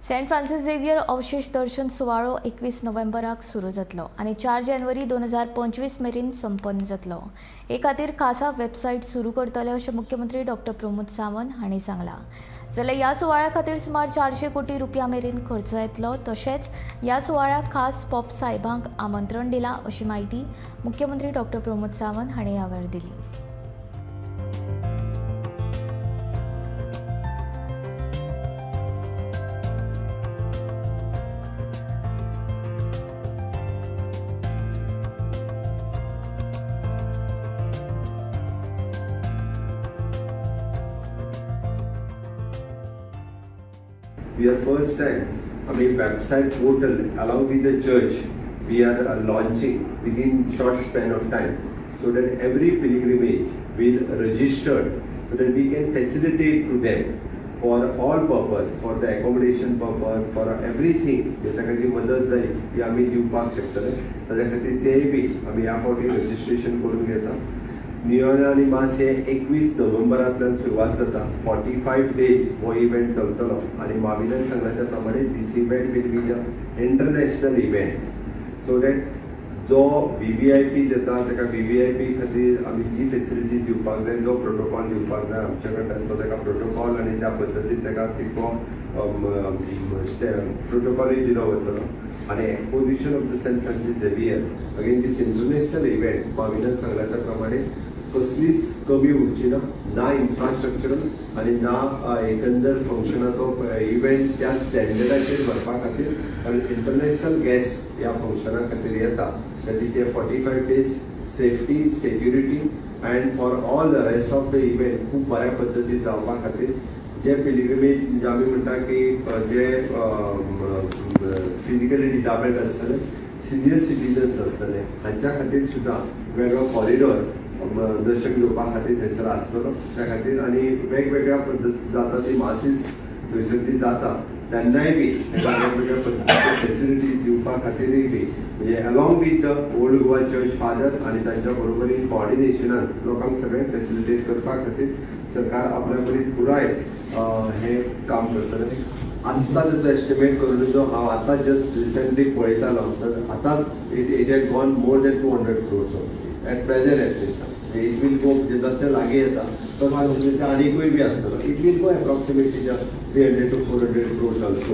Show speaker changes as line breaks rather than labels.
Saint Francis Xavier अवशेष दर्शन सुवाळो 21 नोव्हेंबराक सुरू जातलो आनी 4 जानेवारी 2025 मेरेन संपन्न जातलो। हे खातीर खासा वेबसायट सुरू करतले अशें मुख्यमंत्री डॉक्टर प्रमोद सावंत हांणी सांगलां। जाल्यार ह्या सुवाळ्या खातीर सुमार 400 कोटी रुपया मेरेन खर्च येतलो। तशेंच ह्या सुवाळ्याक खास पॉप साहेबांक आमंत्रण दिलां अशी म्हायती मुख्यमंत्री डॉक्टर प्रमोद सावंत हांणी ह्या वेळार दिली।
We are first time, I mean, website portal along with the church, we are launching within short span of time, so that every pilgrimage will register, so that we can facilitate to them for all purpose, for the accommodation purpose, for everything. ताका जी मदत जाय ती आमी दिवपाक शकतले। ताज्या खातीर तेय बी आमी ह्या फावटी रजिस्ट्रेशन करून घेता। नियोना आनी मास हे 21 नोव्हेंबरांतल्यान सुरवात जाता। 45 डेज हो इव्हेंट चलतलो आनी माविनान सांगला त्या प्रमाणे this event will be a international event, so that जो VVIP येता ताका VVIP खातीर आमी जी फेसिलिटीज दिवपाक जाय, जो प्रोटोकॉल दिवपाक जाय आमच्या कडल्यान, तो ताका प्रोटोकॉल आनी त्या पद्दतीन ताका तिको प्रोटोकॉलूय दिलो वतलो। आनी exposition of the Saint Francis Xavier again this international event माविनान सांगला त्या प्रमाणे कसलीच कमी उरची ना, ना इन्फ्रास्ट्रक्चरल आनी ना एकंदर फंक्शनाचो इव्हेंट त्या स्टँडर्डाचेर व्हरपा खातीर, कारण इंटरनॅशनल गेस्ट ह्या फंक्शना खातीर येता, खातीर ते 45 days safety, security and for all the rest of the event खूब बऱ्या पद्दतीन जावपा खातीर जे पिलिग्रिमेज म्हणजे आमी म्हणटा की जे फिजिकली डिजाबल्ड आसतले, सिनियर सिटीजन्स आसतले, हांच्या खातीर सुद्दां वेगळो कॉरिडॉर दर्शन घेवपा खातीर थंयसर आसतलो। त्या खातीर आनी वेगवेगळ्या पद्दत जाता ती मासीस थंयसर जी जाता तेन्नाय बी वेगवेगळ्या पद्दतीच्यो फेसिलिटीज दिवपा खातीरूय बी म्हणजे along with the old Goa church father आनी तांच्या बरोबरीन कॉर्डिनेशनान लोकांक सगळें फेसिलिटेट करपा खातीर सरकार आपल्या परीन पुराय हें काम करतलें। आत्तां ताचो एस्टिमेट करून जो हांव आतां जस्ट रिसंटली पळयतालो तर आतांच it had gone more than 200 crores at present at least. It will go जशें लागीं येता तसो आनिकूय बी आसतलो। It will go approximately 300 to 400 crores also.